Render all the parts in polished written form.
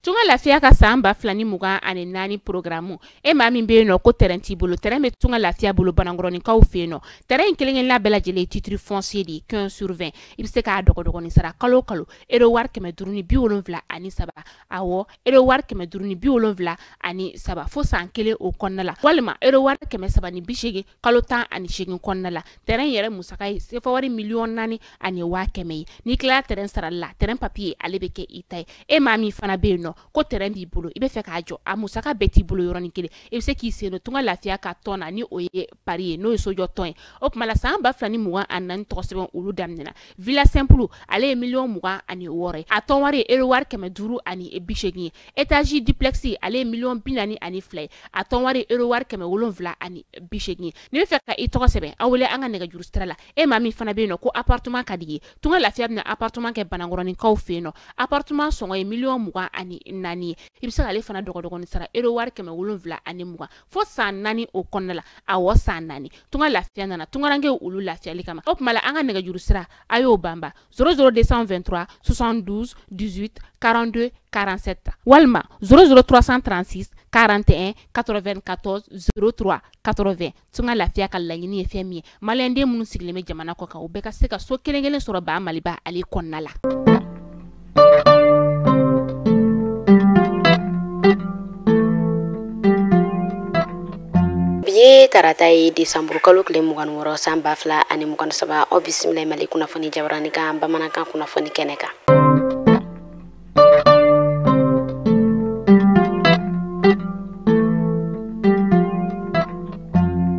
Tunga Lafiya ka san 2024 programme e maa min bɛ yen nɔ ko terrain t'i bolo, terrain bɛ Tunga Lafiya bolo Banankɔrɔninkaw fɛ yen nɔ. Terrain in kelen-kelenna bɛɛ lajɛlen ye titre foncier de ye 15 sur 20. I bɛ se k'a dɔgɔdɔgɔnin sara kalo o kalo euro wari 573, awɔ euro wari 573 fo san kelen o kɔnɔna la, walima euro wari 380 kalo 18 kɔnɔna la. Terrain yɛrɛ musaka ye sefa wari 4,1 million ye. N'i tilala terrain sarali la, terrain papier ale bɛ kɛ i ta ye. E maa min fana bɛ yen nɔ ko terrain b'i bolo, i bɛ fɛ k'a jɔ, a musaka bɛɛ t'i bolo yɔrɔnin kelen, i bɛ se k'i sen don Tunga Lafiya ka tɔn na, ni o ye pari ye, n'o ye sojɔ tɔn ye. O tuma la san 2024 tɔgɔ sɛbɛn olu daminɛna. Villa simple ale ye 26 million ye, a tɔn wari ye euro wari 580 ye. Étage duplex ale ye 42 million ye, a tɔn wari ye euro wari 780 ye. N'i bɛ fɛ ka i tɔgɔ sɛbɛn, aw wele an ka nɛgɛjuru sira la. E maa min fana bɛ yen nɔ ko appartement ka di ye, Tunga Lafiya bɛna appartement kɛ Banankɔrɔninkaw fɛ yen nɔ. Appartement sɔngɔ ye 24 million ye. I bɛ se k'ale fana dɔgɔdɔgɔnin sara euro wari 720 fo san 4 o kɔnɔna la, awɔ san 4. Tunga Lafiya nana tungarankew olu lafiyali kama. O tuma la an ka nɛgɛjuru sira a y'o banba 00223 72 18 42 47 walima 00336 41 94 03 80. Tunga Lafiya ka laɲini ye fɛn min ye, maliyɛnden minnu sigilen bɛ jamana kɔ kan, u bɛɛ ka se ka so kelen kelen sɔrɔ ba Maliba ale kɔnɔna la. Bi ye tarata ye, desanburu kalo tile 26 san 2023. Aw bisimila Mali kunnafoni jabarani kan bamanankan kunnafoni kɛnɛ kan.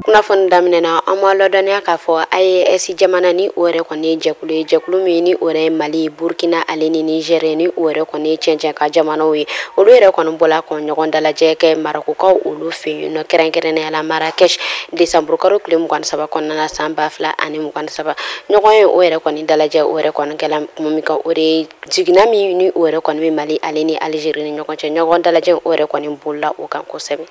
Kunnafoni daminɛ na, an b'a ladɔnniya k'a fɔ AES jamana ni o yɛrɛ kɔni ye jɛkulu ye, jɛkulu min ni o yɛrɛ ye Mali, Burkina ale ni Niger, ni o yɛrɛ kɔni ye cɛncɛn ka jamanaw ye, olu yɛrɛ kɔni bɔla ka ɲɔgɔn dalajɛ kɛ Marakokaw olu fɛ yen nɔ, kɛrɛnkɛrɛnnenya la Marrakech, desanburu kalo tile 23 kɔnɔna na san 2023. Ɲɔgɔn ye o yɛrɛ kɔni dalajɛ o yɛrɛ kɔni kɛla kuma min kan, o de ye jiginna min ni o yɛrɛ kɔni bɛ Mali ale ni Algérie ni ɲɔgɔn cɛ. Ɲɔgɔn dalajɛ o yɛrɛ kɔni bolila o kan kosɛbɛ.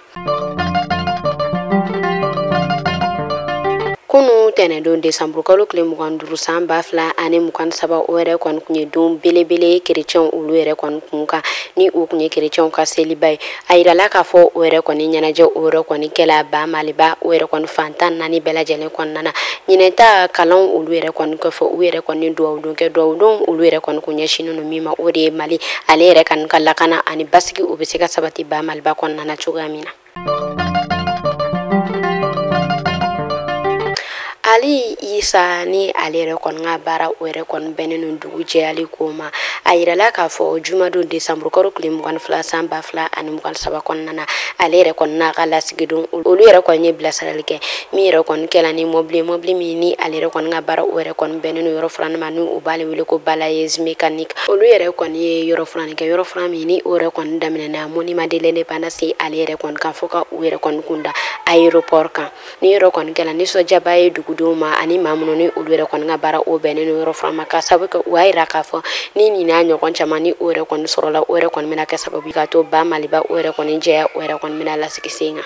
Kunu tɛnɛdon desanburu kalo tile 25 san 2023, o yɛrɛ kɔni kun ye don belebele ye kerecɛnw olu yɛrɛ kɔni kun kan, ni o kun ye kerecɛnw ka seliba ye. A yirala k'a fɔ o yɛrɛ kɔni ɲɛnajɛ o yɛrɛ kɔni kɛla ba Maliba o yɛrɛ kɔni fan 14 bɛɛ lajɛlen kɔnɔna na. Ɲinɛta kalanw olu yɛrɛ kɔni kɔfɛ, u yɛrɛ kɔni duwawu kɛ, duwawudon olu yɛrɛ kɔni kun ɲɛsinnen don min ma, o de ye Mali ale yɛrɛ ka lakana ani basigi o bɛ se ka sabati ba Maliba kɔnɔna na cogoya min na. Ali Isa ni ale yɛrɛ kɔni ka baara o yɛrɛ kɔni bɛnnen don dugu jɛyali ko ma, a yirala k'a fɔ jumadon desanburu kalo tile 22 san 2023 kɔnɔna na, ale yɛrɛ kɔni n'a ka lasigidenw olu yɛrɛ kɔni ye bilasirali kɛ min yɛrɛ kɔni kɛla ni mɔbili min ni ale yɛrɛ kɔni ka baara o yɛrɛ kɔni bɛnnen don yɔrɔ furanni ma, ni u b'ale wele ko balayeuse mécanique. Olu yɛrɛ kɔni ye yɔrɔ furanni kɛ, yɔrɔ furan min ni o yɛrɛ kɔni daminɛna monument de l'indépendance ale yɛrɛ kɔni kan fo ka u yɛrɛ kɔni kun da aéroport kan. Ni yɔrɔ kɔni kɛla nisɔndiyaba ye dugudenw ma ani maa minnu ni olu yɛrɛ kɔni ka baara o bɛnnen don yɔrɔ furan ma, ka sababu kɛ u y'a yira k'a fɔ ni nin n'a ɲɔgɔn caman ni o yɛrɛ kɔni sɔrɔla, o yɛrɛ kɔni bɛna kɛ sababu ka to ba Maliba o yɛrɛ kɔni jɛya o yɛrɛ kɔni bɛna lasigi sen kan.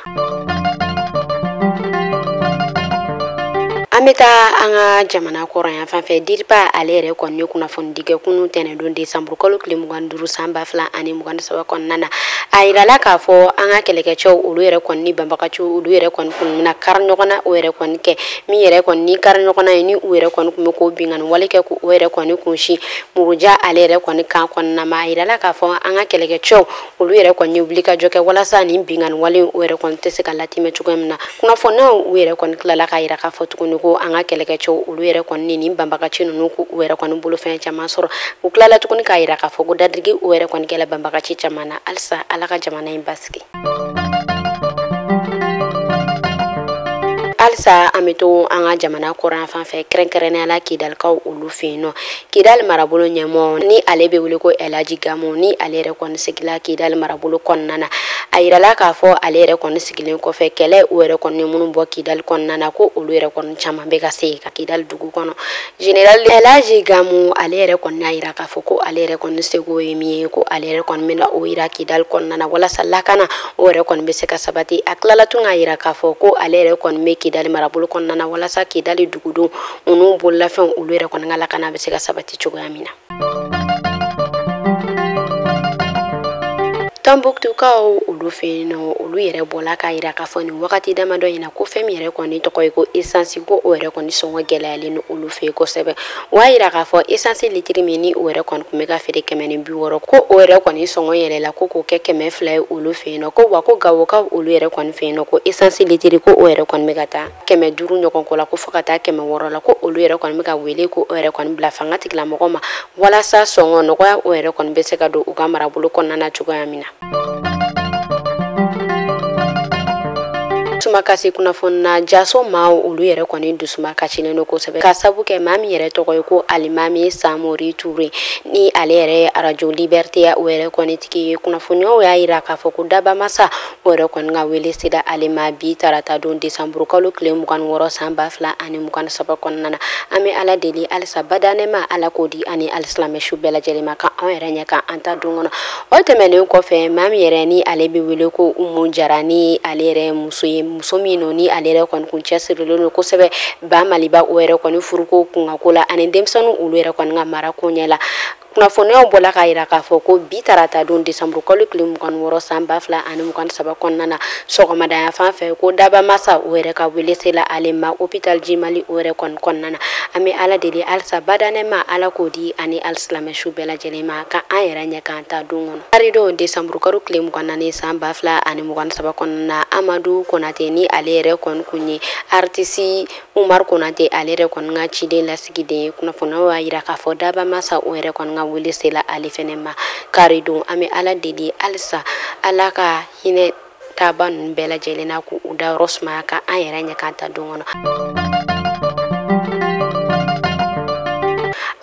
An bɛ taa an ka jamana kɔrɔ yan fan fɛ. DIRPA ale yɛrɛ kɔni ye kunnafoni di kɛ kunun tɛnɛndon desanburu kalo tile 25 san 2023 kɔnɔna na. A yirala k'a fɔ an ka kɛlɛkɛcɛw olu yɛrɛ kɔni ni banbagaciw olu yɛrɛ kɔni kun bɛna kari ɲɔgɔn na, o yɛrɛ kɔni kɛ min yɛrɛ kɔni ni kari ɲɔgɔn na ye, ni u yɛrɛ kɔni kun bɛ k'o binkanni wale kɛ k'o yɛrɛ kɔni kunsin Muruja ale yɛrɛ kɔni kan kɔnɔna ma. A yirala k'a fɔ an ka kɛlɛkɛcɛw olu yɛrɛ kɔni ye wulikajɔ kɛ walasa nin binkanni wale o yɛrɛ kɔni tɛ se ka latimɛ cogoya min na. Kunnafoniyaw u yɛrɛ kɔni tilala k'a yira k'a fɔ tuguni ko an ka kɛlɛkɛcɛw olu yɛrɛ kɔni ni nin banbagaci ninnu k'u yɛrɛ kɔni bolofɛn caman sɔrɔ. U tilala tuguni k'a yira k'a fɔ ko dadirigi u yɛrɛ kɔni kɛla banbagaci caman na. Halisa Ala ka jamana in basigi. Halisa an bɛ to an ka jamana kɔrɔn fan fɛ, kɛrɛnkɛrɛnnenya la Kidalikaw olu fɛ yen nɔ. Kidali marabolo ɲɛmɔgɔ ni ale bɛ wele ko Elaji Gamu, ni ale yɛrɛ kɔni sigila Kidali marabolo kɔnɔna na, a yirala k'a fɔ ale yɛrɛ kɔni sigilen kɔfɛ, kɛlɛ o yɛrɛ kɔni minnu bɔ Kidali kɔnɔna na, ko olu yɛrɛ kɔni caman bɛ ka se ka Kidali dugu kɔnɔ. Général Elaji Gamu ale yɛrɛ kɔni y'a yira k'a fɔ ko ale yɛrɛ kɔni seko ye min ye, ko ale yɛrɛ kɔni bɛna o yira Kidali kɔnɔna na walasa lakana o yɛrɛ kɔni bɛ se ka sabati. A tilala tun k'a yira k'a fɔ ko ale yɛrɛ kɔni bɛ Kidali marabolo kɔnɔna na walasa Kidali dugudenw n'u bololafɛnw olu yɛrɛ kɔni ka lakana bɛ se ka sabati cogoya min na. Tɔnbukutukaw olu fɛ yen nɔ, olu yɛrɛ bɔla k'a yira k'a fɔ nin wagati damadɔ in na ko fɛn min yɛrɛ kɔni tɔgɔ ye ko esansi, ko o yɛrɛ kɔni sɔngɔ gɛlɛyalen don olu fɛ yen kosɛbɛ. O y'a yira k'a fɔ esansi litiri min ni o yɛrɛ kɔni tun bɛ ka feere 160, ko o yɛrɛ kɔni sɔngɔ yɛlɛla ko k'o kɛ 200 ye olu fɛ yen nɔ. Ko wa ko Gawokaw olu yɛrɛ kɔni fɛ yen nɔ, ko esansi litiri ko o yɛrɛ kɔni bɛ ka taa 500 ɲɔgɔn kɔ la, ko fo ka taa 600 la, ko olu yɛrɛ kɔni bɛ ka wele ko o yɛrɛ kɔni bila fanga tigilamɔgɔ ma walasa sɔngɔ nɔgɔya o yɛrɛ kɔni bɛ se ka don u ka marabolo kɔnɔna na cogoya min na. Kasi kunnafoni na, jaso maaw olu yɛrɛ kɔni dusuma kasilen don kosɛbɛ ka sabu kɛ maa min yɛrɛ tɔgɔ ye ko Alimami Samori Ture, ni ale yɛrɛ ye arajo Liberté o yɛrɛ kɔni tigi ye. Kunnafoniyaw y'a yira k'a fɔ ko Dabamasa o yɛrɛ kɔni ka wele sera ale ma bi tarata don desanburu kalo tile 26 san 2023 kɔnɔna na. An bɛ Ala deli halisa badanɛma Ala k'o di ani alisilamɛ su bɛɛ lajɛlen ma ka anw yɛrɛ ɲɛ kan an ta don kɔnɔ. O tɛmɛnen kɔfɛ, maa min yɛrɛ ni ale bɛ wele ko Umu Jara, ni ale yɛrɛ muso ye, muso min don ni ale yɛrɛ kɔni kun cɛsirilen don kosɛbɛ ba Maliba o yɛrɛ kɔni furuko kunkako la ani denmisɛnninw olu yɛrɛ kɔni ka mara ko ɲɛ la. Kunnafoniyaw bɔla k'a yira k'a fɔ ko bi tarata don desanburu kalo tile 26 san 2023 kɔnɔna na, sɔgɔmadanya fan fɛ, ko Dabamasa o yɛrɛ ka wele sela ale ma hôpital Jimali o yɛrɛ kɔni kɔnɔna na. An bɛ Ala deli halisa badanɛma Ala k'o di ani alisilamɛ su bɛɛ lajɛlen ma ka an yɛrɛ ɲɛ k'an ta don kɔnɔ. Karidon desanburu kalo tile 24 san 2023 kɔnɔna na, Amadu Konate ni ale yɛrɛ kɔni kun ye artiste Umar Konate ale yɛrɛ kɔni ka ciden lasigiden ye. Kunnafoniyaw y'a yira k'a fɔ Dabamasa o yɛrɛ kɔni ka wele sela ale fɛnɛ ma karidon. An bɛ Ala deli halisa Ala ka hinɛ taaba ninnu bɛɛ lajɛlen na k'u dayɔrɔ sumaya ka an yɛrɛ ɲɛ k'an ta don kɔnɔ.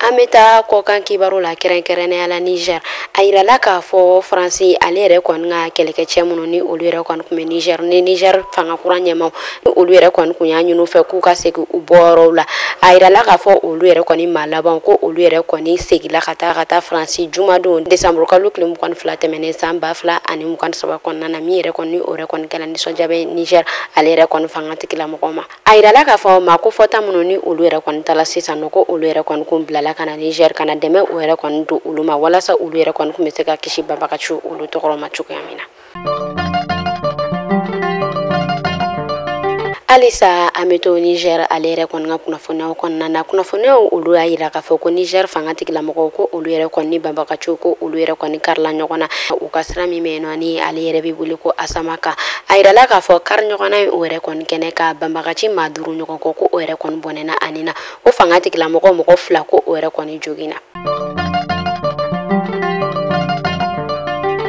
An bɛ taa kɔkan kibaru la, kɛrɛnkɛrɛnnenya la Niger. A yirala k'a fɔ Faransi ale yɛrɛ kɔni ka kɛlɛkɛcɛ minnu ni olu yɛrɛ kɔni tun bɛ Niger, ni Niger fanga kura ɲɛmaaw ni olu yɛrɛ kɔni kun y'a ɲini u fɛ k'u ka segin u bɔyɔrɔw la. A yirala k'a fɔ olu yɛrɛ kɔni maa laban ko olu yɛrɛ kɔni segila ka taa Faransi jumadon desanburu kalo tile 22 tɛmɛnen san 2023 kɔnɔna na, min yɛrɛ kɔni o yɛrɛ kɔni kɛra nisɔndiya bɛ Niger ale yɛrɛ kɔni fanga tigilamɔgɔw ma. A yirala k'a fɔ maa ko fɔta minnu ni olu yɛrɛ kɔni taara sisan nɔ, ko olu yɛrɛ kɔni kun bilala ka na Niger ka na dɛmɛ o yɛrɛ kɔni don olu ma walasa olu yɛrɛ kɔni kun bɛ se ka kisi banbagaciw olu tɔgɔ ma cogoya min na. Halisa an bɛ to Niger ale yɛrɛ kɔni ka kunnafoniyaw kɔnɔna na. Kunnafoniyaw olu y'a yira k'a fɔ ko Niger fanga tigilamɔgɔw ko olu yɛrɛ kɔni ni banbagaciw ko olu yɛrɛ kɔni karila ɲɔgɔn na u ka sira min bɛ yen nɔ ni ale yɛrɛ bɛ wele ko Asamaka. A yirala k'a fɔ kari ɲɔgɔnna in o yɛrɛ kɔni kɛnɛ ka banbagaci maa 5 ɲɔgɔn kɔ ko o yɛrɛ kɔni bɔnɛna ani na, ko fanga tigilamɔgɔ mɔgɔ 2 ko o yɛrɛ kɔni joginna.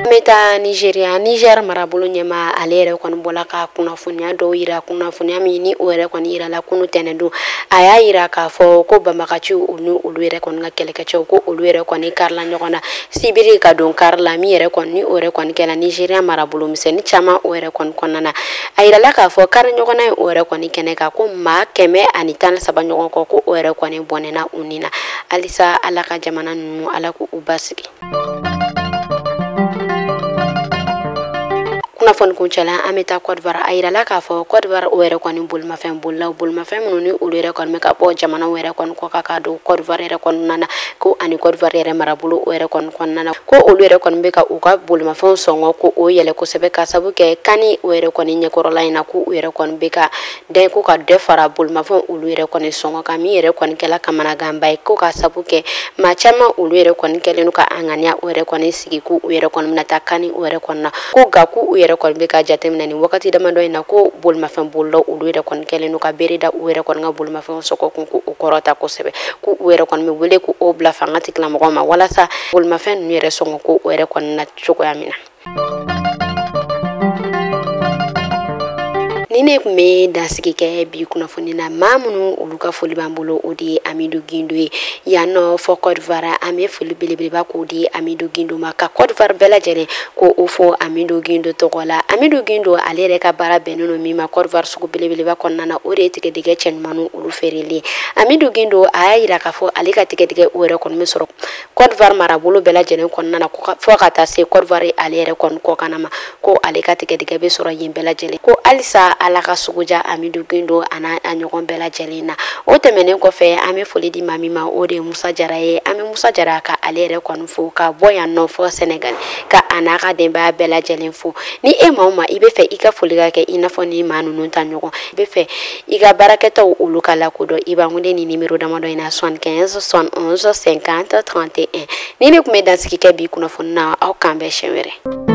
An bɛ taa Nigeria. Niger marabolo ɲɛmaa ale yɛrɛ kɔni bɔla ka kunnafoniya dɔw yira, kunnafoniya min ni o yɛrɛ kɔni yirala kunu tɛnɛn don. A y'a yira k'a fɔ ko banbagaciw ni olu yɛrɛ kɔni ka kɛlɛkɛcɛw ko olu yɛrɛ kɔni karila ɲɔgɔn na sibiri ka don kari la, min yɛrɛ kɔni ni o yɛrɛ kɔni kɛra Nigeria marabolo misɛnnin caman o yɛrɛ kɔni kɔnɔna na. A yirala k'a fɔ kari ɲɔgɔnna in o yɛrɛ kɔni kɛnɛ kan ko maa 113 ɲɔgɔn kɔ ko o yɛrɛ kɔni bɔnɛna u ni na. Halisa Ala ka jamana ninnu Ala k'u basigi. Kunnafoni kuncɛla, an bɛ taa Côte d'Ivoire. A yirala k'a fɔ Côte d'Ivoire o yɛrɛ kɔni bolimafɛn bolilaw, bolimafɛn minnu ni olu yɛrɛ kɔni bɛ ka bɔ jamanaw yɛrɛ kɔni kɔ kan ka don Côte d'Ivoire yɛrɛ kɔnɔna na, ko ani Côte d'Ivoire yɛrɛ marabolo o yɛrɛ kɔni kɔnɔna na, ko olu yɛrɛ kɔni bɛ ka u ka bolimafɛnw sɔngɔ ko o yɛlɛ kosɛbɛ ka sabu kɛ kani o yɛrɛ kɔni ɲɛkɔrɔla in na, ko u yɛrɛ kɔni bɛ ka dɛn ko ka dɔ fara bolimafɛnw olu yɛrɛ kɔni sɔngɔ kan, min yɛrɛ kɔni kɛla kamanaganba ye, ko ka sabu kɛ maa caman olu yɛrɛ kɔni kɛlen don ka an ŋaniya o yɛrɛ kɔni sigi k'u yɛrɛ kɔni bɛna taa kani o yɛrɛ kɔni na, ko nka k'u yɛrɛ kɔni bɛ ka jateminɛ nin wagati damadɔ in na ko bolimafɛn bolilaw olu yɛrɛ kɔni kɛlen don ka bere da u yɛrɛ kɔni ka bolimafɛnw sɔgɔ kun k'u kɔrɔta kosɛbɛ, k'u yɛrɛ kɔni bɛ wele k'o bila fanga tigilamɔgɔw ma walasa bolimafɛn ninnu yɛrɛ sɔngɔ ko o yɛrɛ kɔni na cogoya min na. Ni ne tun bɛ dansigi kɛ bi kunnafoni na, maa minnu olu ka foli b'an bolo o de ye Amidu Gindo ye yan nɔ fɔ Côte d'Ivoire. An bɛ foli belebeleba k'o di Amidu Gindo ma ka Côte d'Ivoire bɛɛ lajɛlen ko o fɔ Amidu Gindo tɔgɔ la. Amidu Gindo ale yɛrɛ ka baara bɛnnen don min ma Côte d'Ivoire sugu belebeleba kɔnɔna na, o de ye tigɛdɛgɛ cɛɲumanw olu feereli ye. Amidu Gindo a y'a yira k'a fɔ ale ka tigɛdɛgɛ o yɛrɛ kɔni bɛ sɔrɔ Côte d'Ivoire marabolo bɛɛ lajɛlen kɔnɔna na fo ka taa se Côte d'Ivoire ale yɛrɛ kɔni kɔkanna ma, ko ale ka tigɛdɛgɛ bɛ sɔrɔ yen bɛɛ lajɛlen, ko halisa Ala ka suguja Amidu Gindo a n'a a ɲɔgɔn bɛɛ lajɛlen na. O tɛmɛnen kɔfɛ, an bɛ foli di maa min ma, o de ye Musa Jara ye. An bɛ Musa Jara ka ale yɛrɛ kɔni fo ka bɔ yan nɔ fɔ Sɛnɛgali, ka a n'a ka denbaya bɛɛ lajɛlen fo. Ni e maa o maa i bɛ fɛ i ka foli ka kɛ i n'a fɔ ni maa ninnu ta ɲɔgɔn, i bɛ fɛ i ka baarakɛtaw olu ka lakodɔn, i b'an wele ni nimero damadɔ in na: 75 71 50 31. Ni ne tun bɛ dansigi kɛ bi kunnafoni na, aw k'an bɛn siɲɛ wɛrɛ.